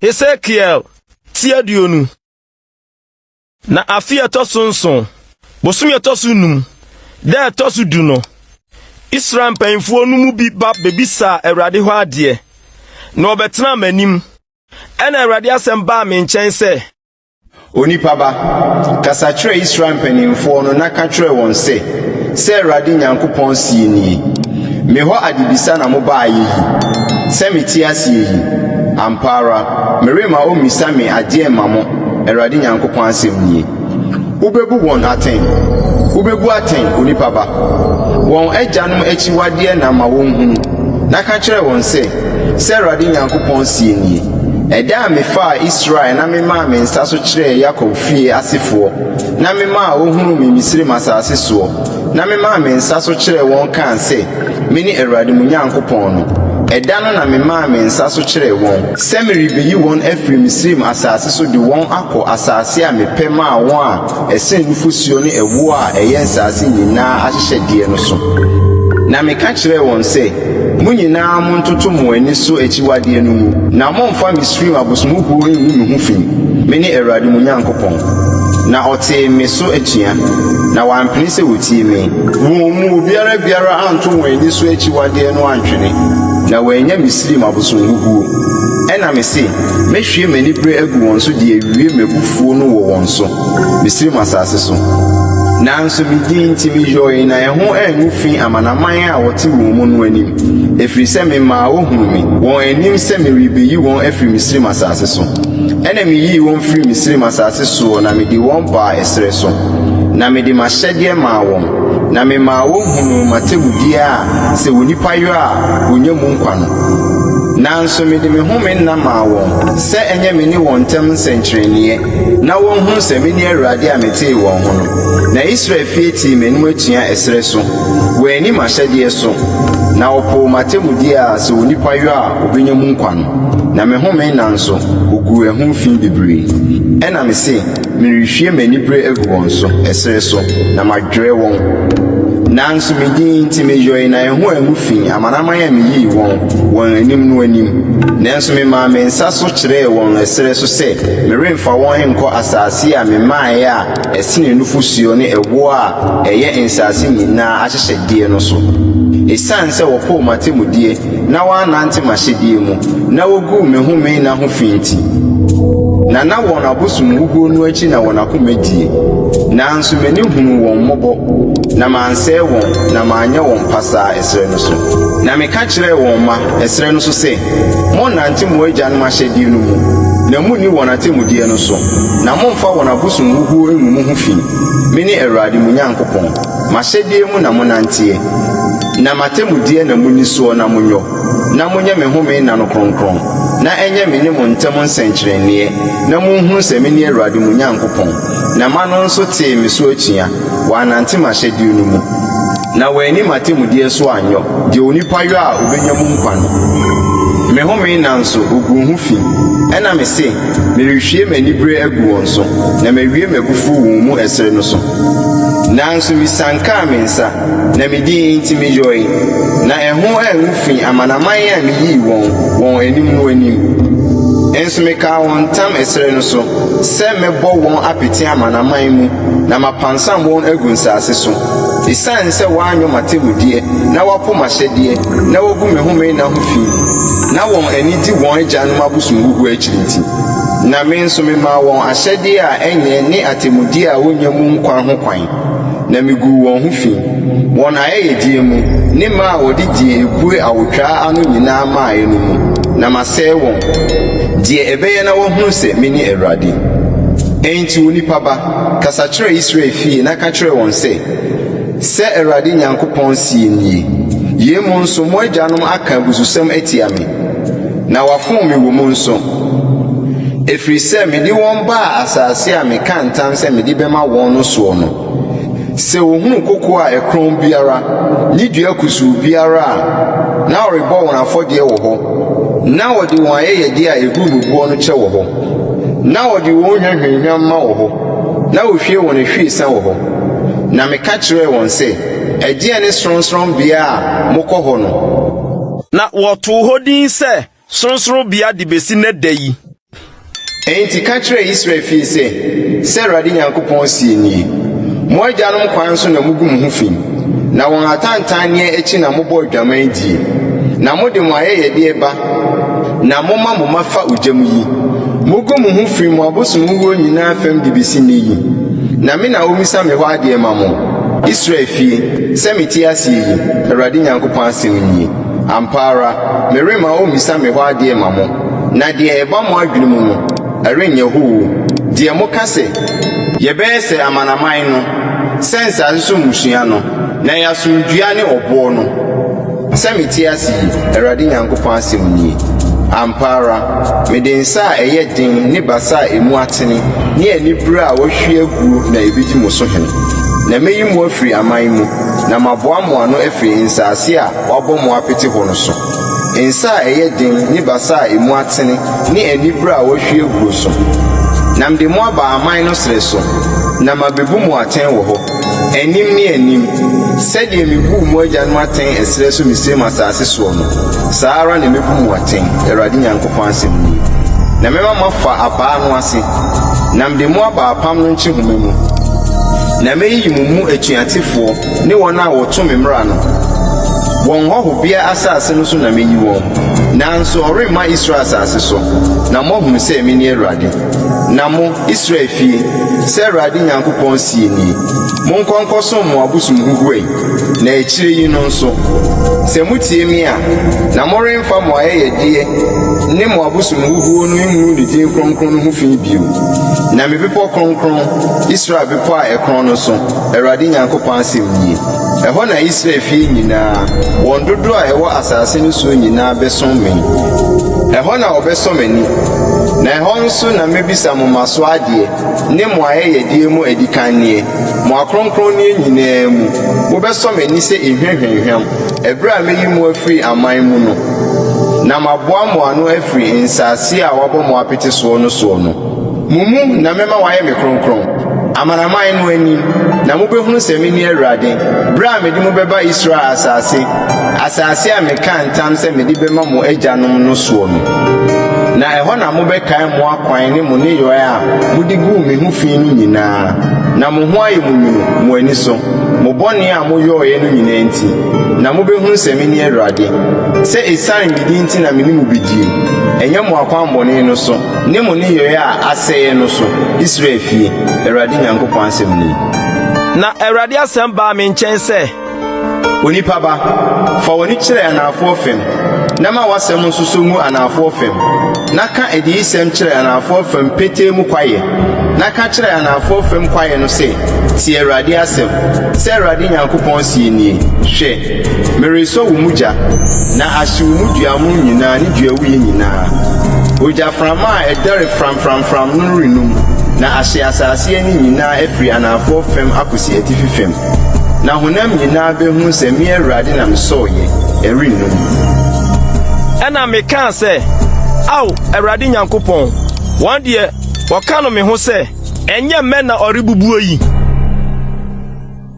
Hesekiel ti 20. Na afe a ɛtɔ so nson, bosome a ɛtɔ so num, da a ɛtɔ so du no, Israel mpanyimfoɔ no mu bi ba bebisaa Awurade hɔ adeɛ, na wɔbɛtenaa m'anim. Ɛnna Awurade asɛm baa me nkyɛn sɛ. Onipa ba, kasa kyerɛ Israel mpanimfoɔ no na ka kyerɛ wɔn sɛ, 'Sɛ Awurade Nyankopɔn seɛ nie, Me hɔ adebisa na mobaeɛ yi? Sɛ mete aseɛ yi, ampa ara, meremma wɔmmisa me adeɛ mma mo, Awurade Nyankopɔn asɛm nie. Wobɛbu wɔn atɛn? Wobɛbu atɛn, onipa ba? Wɔn agyanom akyiwadeɛ na ma wɔnhunu, na ka kyerɛ wɔn sɛ, 'Sɛ Awurade Nyankopɔn seɛ nie, Ɛda a mefaa Israel na memaa me nsa so kyerɛɛ Yakob fie asefoɔ na memaa wɔhunuu me Misraim asase soɔ, na memaa me nsa so kyerɛɛ wɔn kaa sɛ, Mene Awurade mo Nyankopɔn no, ɛda no na memaa me nsa so kyerɛɛ wɔn, sɛ merebeyi wɔn afiri Misraim asase so de wɔn akɔ asase a mepɛ maa wɔn a ɛsene nufosuo ne ɛwoɔ a ɛyɛ nsase nyinaa ahyehyɛdeɛ no so. Na meka kyerɛɛ wɔn sɛ, Mo nyinaa montoto mo ani so akyiwadeɛ no ngu, na mommfa Misraim abosomhuhuo nngu me ho fi. Mene Awurade mo Nyankopɔn. Na ɔtee me so atua, na wampene sɛ wɔtie me. Wɔn mu obiara biara anto wɔn ani so akyiwadeɛ no antwene, na wɔannya Misraim abosonhuhuo. Ɛnna mese, Mɛhwie m'anibereɛ agu wɔn so de awie m'abufuo no wɔ wɔn so, Misraim asase so. Nanso me din nti meyɔe na ɛho angu fi amanaman a wɔte wɔn mu no anim, ɛfiri sɛ memaa wɔhunuu me, wɔn anim sɛ merebɛyi wɔn afiri Misraim asase so. Ɛnna meyii wɔn firii Misraim asase soɔ na mede wɔn baa ɛserɛ so, na mede m'ahyɛdeɛ maa wɔn, na memaa wɔhunuu m'atemmudeɛ a sɛ onipa yɔ a, ɔnya mu nkwa no. Nanso mede me home nna maa wɔn sɛ ɛnyɛ me ne wɔn ntam nsɛnkyerɛnneɛ, na wɔnhunu sɛ mene Awurade a metee wɔn ho no. Na Israel fie tee m'anim atua ɛserɛ so, wɔanni m'ahyɛdeɛ so, na wɔpoo m'atemmudeɛ a sɛ onipa yɔ a ɔbɛnya mu nkwa no. Na me home nna nso, wɔguu ɛho fi bebree. Ɛnna mese, Merehwie m'aniberɛ agu wɔn so, ɛserɛ so, na madwerɛ wɔn. Nanso me din nti meyɔe na ɛho angu fi amanaman a miyii wɔn, wɔn anim no anim. Nanso memaa me nsa so kyerɛɛ wɔn ɛserɛ so sɛ meremfa wɔn nkɔ asase a memaeɛ a ɛsene nufosuo ne ɛwoɔ a ɛyɛ nsase nyinaa ahyehyɛdeɛ no so. Esiane sɛ wɔpoo m'atemmudeɛ na wɔannante m'ahyɛdeɛ mu, na woguu me home nna ho fi nti. Na na wɔn abosomhuhuo no akyi na wɔn akoma die. Nanso m'ani hunuu wɔn mmɔbɔ, na mansɛe wɔn, na manyɛ wɔn pasaa ɛserɛ no so. Na meka kyerɛɛ wɔn mma, ɛserɛ no so sɛ, Monnnante mo agyanom ahyɛdeɛ no mu, na monni wɔn atemmudeɛ no so, na mommfa wɔn abosomhuhuo nngu mo ho fi. Mene Awurade mo Nyankopɔn. M'ahyɛdeɛ mu na monnanteɛ, na m'atemmudeɛ na monni soɔ na monyɔ, na monyɛ me home nna no kronkron, na ɛnyɛ me ne mo ntam nsɛnkyerɛnneɛ, na monhunu sɛ mene Awurade mo Nyankopɔn. Na mma no nso tee me so atua, wɔannante m'ahyɛdeɛ no mu, na wɔanni m'atemmudeɛ so anyɔ, deɛ onipa yɔ a ɔbɛnya mu nkwa no. Me home nna nso, wɔguu ho fi. Ɛnna mese, Merehwie m'anibereɛ agu wɔn so, na mawie m'abufuo wɔn mu ɛserɛ no so. Nanso misiankaa me nsa, na me din nti meyɔe, na ɛho angu fi amanaman a miyii wɔn, wɔn anim no anim. Nso mekaa wɔn ntam ɛserɛ no so, sɛ mɛbɔ wɔn apete amanaman mu, na mapansam wɔn agu nsase so. Esiane sɛ wɔanyɔ m'atemmudeɛ, na wɔapo m'ahyɛdeɛ, na wɔagu me home nna ho fi, na wɔn ani di wɔn agyanom abosonhuhuo akyiri nti. Na me nso memaa wɔn ahyɛdeɛ a ɛnyɛ ne atemmudeɛ a wɔnnya mu nkwa ho kwan, na meguu wɔn ho fi, wɔn ayɛyɛdeɛ mu, ne mma a wɔde deɛ ɛbue awotwaa ano nyinaa maeɛ no mu, na masɛe wɔn, deɛ ɛbɛyɛ na wɔahunu sɛ mene Awurade. Enti onipa ba, kasa kyerɛ Israel fie na ka kyerɛ wɔn sɛ, 'Sɛ Awurade Nyankopɔn seɛ nie, Yei mu nso mo agyanom aka abususɛm atia me, Na wɔafom me wɔ mu nso, ɛfiri sɛ mede wɔn baa asase a mekaa ntam sɛ mede bɛma wɔn no soɔ no. Sɛ wɔhunu kokoɔ a ɛkorɔn biara ne dua kusuu biara a, na wɔrebɔ wɔn afɔdeɛ wɔ hɔ, na wɔde wɔn ayɛyɛdeɛ a ɛhuru mu boɔ no kyɛ wɔ hɔ, na wɔde wɔn hwa hwamhwam ma wɔ hɔ, na wɔhwie wɔn ahwiesa wɔ hɔ. Na meka kyerɛɛ wɔn sɛ, Ɛdeɛn ne sorɔnsorɔnbea a mokɔ hɔ no? Na wɔtoo hɔ din sɛ Sorɔnsorɔnbea de besi nnɛ da yi. Enti ka kyerɛ Israel fie sɛ, 'Sɛ Awurade Nyankopɔn seɛ nie, Mo agyanom kwan so na mugu mo ho fi, na wɔn atantanneɛ akyi na mobɔ adwaman die, na mode mo ayɛyɛdeɛ ba na moma mo mma fa ogya mu yi. Mugu mo ho fi mo abosomhuhuo nyinaa fam de besi nnɛ yi, na me na wommisa me hɔ adeɛ mma mo, Israel fie, sɛ mete aseɛ yi, Awurade Nyankopɔn asɛm nie. Ampa ara, meremma wommisa me hɔ adeɛ mma mo, na deɛ ɛba mo adwene mu no, ɛrenyɛ hoo. Deɛ moka sɛ, Yɛbɛyɛ sɛ amanaman no, sɛ nsase so mmusua no, na yɛasom dua ne ɔboɔ no. Sɛ mete ase yi, Awurade Nyankopɔn asɛm nie, ampa ara, mede nsa a ɛyɛ den ne basa a emu atene ne anibere a wɔahwie aguo na ebedi mo so hene. Na meyi mo afiri aman mu, na maboa mo ano afiri nsase a wɔabɔ mo apete hɔ no so, nsa a ɛyɛ den ne basa a emu atene ne anibere a wɔahwie aguo so. Na mede mo aba aman no serɛ so, na mabebu mo atɛn wɔ hɔ. Anim ne anim, sɛdeɛ mebuu mo agyanom atɛn ɛserɛ so Misraim asase soɔ no, saa ara na mɛbu mo atɛn, Awurade Nyankopɔn asɛm nie. Na mɛma moafa abaa no ase, na mede mo aba apam no nkyehoma mu. Na mɛyiyi mo mu atuatefoɔ ne wɔn a wɔto me mmara no, wɔn hɔhobea asase no so na mɛyi wɔn, nanso wɔremma Israel asase so, na moahunu sɛ mene Awurade. Na mo, Israel fie, sɛ Awurade Nyankopɔn seɛ nie, Monkɔ nkɔsom mo abosomhuhuo yi, na akyire yi no nso, sɛ motie me a, na moremfa mo ayɛyɛdeɛ ne mo abosomhuhuo no ngu ne din kronkron no ho fi bio. Na me bepɔ kronkron, Israel bepɔ a ɛkorɔn no so, Awurade Nyankopɔn asɛm nie, Ɛhɔ na Israel fie nyinaa, wɔn dodoɔ a ɛwɔ asase no soɔ nyinaa bɛsom me. Ɛhɔ na wɔbɛsɔ m'ani, na ɛhɔ nso na mɛbisa mo mmasoɔ adeɛ ne mo ayɛyɛdeɛ mu adikanneɛ, mo akronkronneɛ nyinaa mu. Mobɛsɔ m'ani sɛ ehwa hwamhwam, ɛberɛ a mɛyi mo afiri aman mu no, na maboa mo ano afiri nsase a wɔabɔ mo apete soɔ no soɔ no. Mo mu na mɛma wɔayɛ me kronkron, amanaman no anim, na mobɛhunu sɛ mene Awurade, berɛ a mede mo bɛba Israel asase, asase a mekaa ntam sɛ mede bɛma mo agyanom no soɔ no. Na ɛhɔ na mobɛkae mo akwan ne mo nneyɔɛ a mode guu me ho fi no nyinaa, na mo ho ayɛ mo nwunu mo ani so, mo bɔne a moyɔeɛ no nyinaa nti, na mobɛhunu sɛ mene Awurade, sɛ ɛsiane me din nti na me ne mo bɛdie, ɛnyɛ mo akwammɔne no so. Ne mo nneyɔe a asɛeɛ no so, Israel fie, Awurade Nyankopɔn asɛm nie. Na Awurade asɛm baa me nkyɛn sɛ. Onipa ba, fa w'ani kyerɛ anaafoɔ fam, na ma w'asɛm nso so ngu anaafoɔ fam, na ka adiyisɛm kyerɛ anaafoɔ fam petee mu kwaeɛ, na ka kyerɛ anaafoɔ fam kwaeɛ no sɛ, 'Tie Awurade asɛm! Sɛ Awurade Nyankopɔn seɛ nie, Hwɛ! Meresɔ wo mu gya, na ahyew wo mu dua mono nyinaa ne duawuiɛ nyinaa. Ogyaframa a ɛdɛre framframfram no renum, na ahye asase ani nyinaa afiri anaafoɔ fam akɔsi atifi fam. Na honam nyinaa bɛhunu sɛ me Awurade na mesɔeɛ, ɛrennum. Ɛnna mekaa sɛ, Ao, Awurade Nyankopɔn, wɔn deɛ, wɔka no me ho sɛ, 'Ɛnyɛ mmɛ na ɔrebubuo yi?